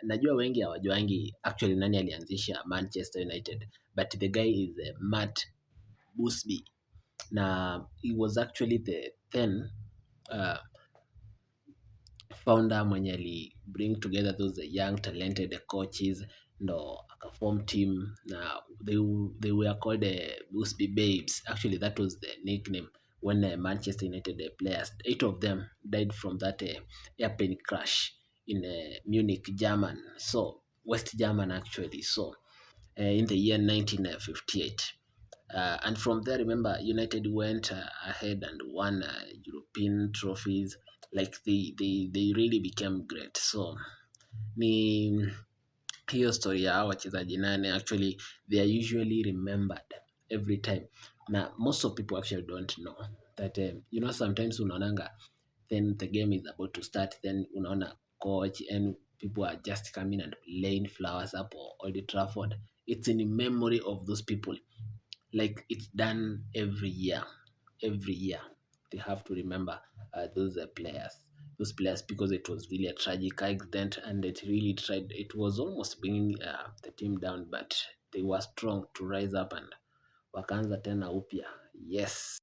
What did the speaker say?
Najua wengi hawajuangi actually nani alianzisha Manchester United, but the guy is Matt Busby, na he was actually the then uh, founder mwenye ali bring together those young talented coaches, ndo akaform team, na they were called Busby Babes. Actually that was the nickname when Manchester United players, 8 of them died from that airplane crash in Munich, German, so West German actually, so in the year 1958. And from there, remember, United went ahead and won European trophies. Like they really became great. So ni hiyo story ya hao wachezaji nane, actually they are usually remembered every time, na most of people actually don't know that sometimes unaonanga, then the game is about to start, then unaona coach and people are just coming and laying flowers up or Old Trafford. It's in memory of those people, like it's done every year they have to remember those players, because it was really a tragic accident, and it was almost bringing the team down, but they were strong to rise up and wakaanza tena upya. Yes.